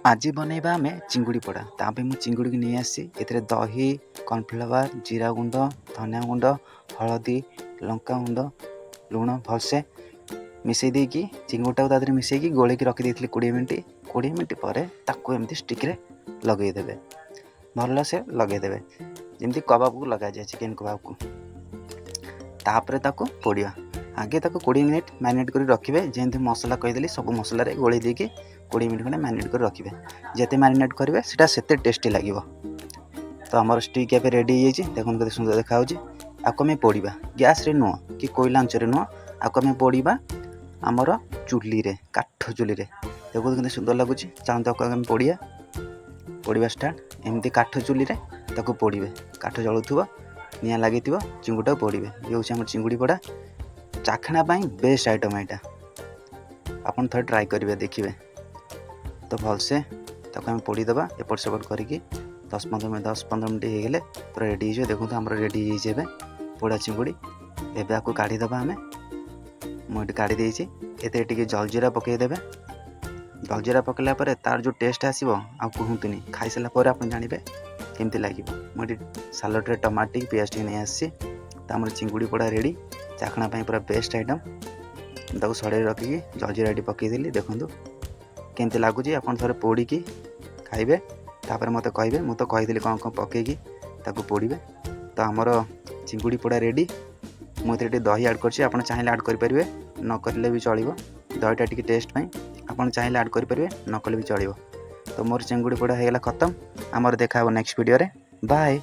ଆଜି ବନେଇବା ଆମେ ଚିଙ୍ଗୁଡ଼ି ପୋଡ଼ା। ତା ପାଇଁ ମୁଁ ଚିଙ୍ଗୁଡ଼ିକି ନେଇ ଆସିଛି। ଏଥିରେ ଦହି, କର୍ଣ୍ଣଫ୍ଲାୱାର, ଜିରା ଗୁଣ୍ଡ, ଧନିଆ ଗୁଣ୍ଡ, ହଳଦୀ, ଲଙ୍କା ଗୁଣ୍ଡ, ଲୁଣ ଭଲସେ ମିଶାଇ ଦେଇକି ଚିଙ୍ଗୁଡ଼ିଟାକୁ ତା ଦେହରେ ମିଶାଇକି ଗୋଳେଇକି ରଖିଦେଇଥିଲି 20 ମିନିଟ୍। 20 ମିନିଟ୍ ପରେ ତାକୁ ଏମିତି ଷ୍ଟିକ୍ରେ ଲଗେଇଦେବେ, ଭଲସେ ଲଗେଇଦେବେ, ଯେମିତି କବାବକୁ ଲଗାଯାଏ, ଚିକେନ୍ କବାବକୁ। ତାପରେ ତାକୁ ପୋଡ଼ିବା। ଆଗେ ତାକୁ 20 ମିନିଟ୍ ମ୍ୟାରିନେଟ୍ କରି ରଖିବେ। ଯେମିତି ମସଲା କହିଦେଲି, ସବୁ ମସଲାରେ ଗୋଳେଇ ଦେଇକି 20 ମିନିଟ୍ ଖଣ୍ଡେ ମ୍ୟାରିନେଟ୍ କରି ରଖିବେ। ଯେତେ ମ୍ୟାରିନେଟ୍ କରିବେ, ସେଇଟା ସେତେ ଟେଷ୍ଟି ଲାଗିବ। ତ ଆମର ଷ୍ଟିକ୍ ଏବେ ରେଡ଼ି ହେଇଯାଇଛି। ଦେଖନ୍ତୁ, କେତେ ସୁନ୍ଦର ଦେଖାହେଉଛି। ଆକୁ ଆମେ ପୋଡ଼ିବା, ଗ୍ୟାସ୍ରେ ନୁହଁ କି କୋଇଲା ଆଞ୍ଚରେ ନୁହଁ। ଆକୁ ଆମେ ପୋଡ଼ିବା ଆମର ଚୁଲିରେ, କାଠ ଚୁଲିରେ। ଦେଖନ୍ତୁ, କେତେ ସୁନ୍ଦର ଲାଗୁଛି। ଚାଲନ୍ତୁ, ତାକୁ ଆମେ ପୋଡ଼ିବା। ପୋଡ଼ିବା ଷ୍ଟାର୍ଟ। ଏମିତି କାଠ ଚୁଲିରେ ତାକୁ ପୋଡ଼ିବେ। କାଠ ଜଳୁଥିବ, ନିଆଁ ଲାଗିଥିବ, ଚିଙ୍ଗୁଡ଼ିଟାକୁ ପୋଡ଼ିବେ। ଇଏ ହେଉଛି ଆମର ଚିଙ୍ଗୁଡ଼ି ପୋଡ଼ା। ଚାଖଣା ପାଇଁ ବେଷ୍ଟ ଆଇଟମ୍ ଏଇଟା। ଆପଣ ଥରେ ଟ୍ରାଏ କରିବେ, ଦେଖିବେ। ତ ଭଲସେ ତାକୁ ଆମେ ପୋଡ଼ିଦେବା ଏପଟ ସେପଟ କରିକି। 10 15 ମିନିଟ୍, 10 15 ମିନିଟ୍ ହେଇଗଲେ ପୁରା ରେଡ଼ି ହେଇଯିବ। ଦେଖନ୍ତୁ, ଆମର ରେଡ଼ି ହେଇଯାଇଛି ଏବେ ପୋଡ଼ା ଚିଙ୍ଗୁଡ଼ି। ଏବେ ଆକୁ କାଢ଼ିଦେବା ଆମେ। ମୁଁ ଏଠି କାଢ଼ି ଦେଇଛି। ଏଥିରେ ଟିକେ ଜଲଜିରା ପକାଇଦେବେ। ଜଲଜିରା ପକାଇଲା ପରେ ତାର ଯେଉଁ ଟେଷ୍ଟ ଆସିବ, ଆଉ କୁହନ୍ତୁନି। ଖାଇସାରିଲା ପରେ ଆପଣ ଜାଣିବେ କେମିତି ଲାଗିବ। ମୁଁ ଏଠି ସାଲଡ଼ରେ ଟମାଟୋ ଟିକେ, ପିଆଜ ଟିକେ ନେଇ ଆସିଛି। ତ ଆମର ଚିଙ୍ଗୁଡ଼ି ପୋଡ଼ା ରେଡ଼ି। ଚାଖଣା ପାଇଁ ପୁରା ବେଷ୍ଟ ଆଇଟମ୍। ତାକୁ ସଢ଼େଇ ରଖିକି ଜଲଜିରା ଏଠି ପକାଇଦେଲି। ଦେଖନ୍ତୁ କେମିତି ଲାଗୁଛି। ଆପଣ ଥରେ ପୋଡ଼ିକି ଖାଇବେ, ତାପରେ ମୋତେ କହିବେ। ମୁଁ ତ କହିଦେଲି କ'ଣ କ'ଣ ପକାଇକି ତାକୁ ପୋଡ଼ିବେ। ତ ଆମର ଚିଙ୍ଗୁଡ଼ି ପୋଡ଼ା ରେଡ଼ି। ମୁଁ ଏଥିରେ ଟିକେ ଦହି ଆଡ଼୍ କରିଛି। ଆପଣ ଚାହିଁଲେ ଆଡ଼୍ କରିପାରିବେ, ନ କରିଲେ ବି ଚଳିବ। ଦହିଟା ଟିକେ ଟେଷ୍ଟ ପାଇଁ। ଆପଣ ଚାହିଁଲେ ଆଡ଼୍ କରିପାରିବେ, ନ କଲେ ବି ଚଳିବ। ତ ମୋର ଚିଙ୍ଗୁଡ଼ି ପୋଡ଼ା ହେଇଗଲା ଖତମ। ଆମର ଦେଖା ହେବ ନେକ୍ସଟ ଭିଡ଼ିଓରେ। ବାଏ।